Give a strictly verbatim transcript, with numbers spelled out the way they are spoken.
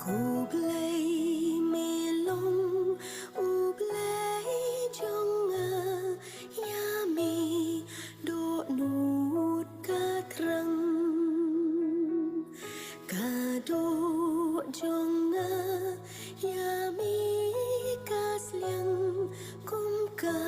Ko Blei me long U Blei jong nga, ïa me dohnud ka thrang. Ka doh jong nga ïa me ka sliang, kum ka